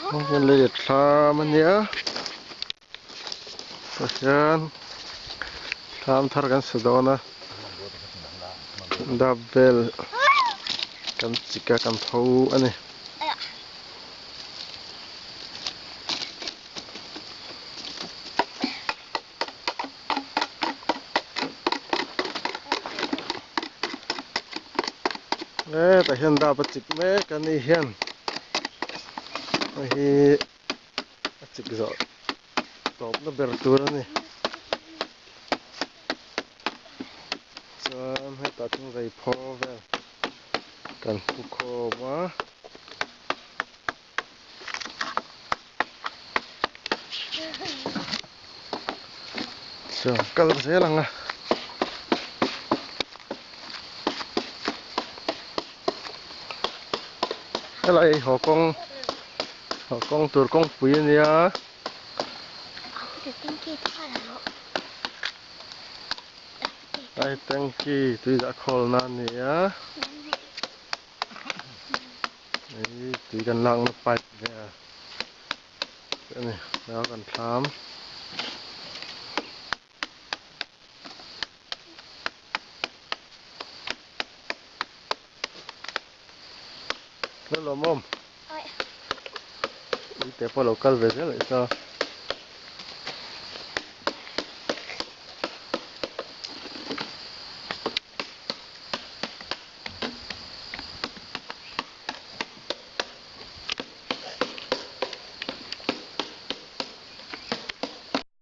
Hei hian lei a thlam a nia tah hian thlam thar kan sa dawn a dap vel kan chik a kan pho a ni. Hetah hian dap a chik mek a ni hian hei hi a chik zawh tawpna ber tur a ni chuan hetah chuan rei phaw vel kan hmu khawm a. Chuan kal zel ang a. Helai haw kawng haw kawng tur kawngpui a nia. Helai tanky tui dah khawlna a ni a. Hei tui kan lakna pipe vel te a ni a kan thlam. Lalawmawm ui te pawh a lo kal ve zel anih chu.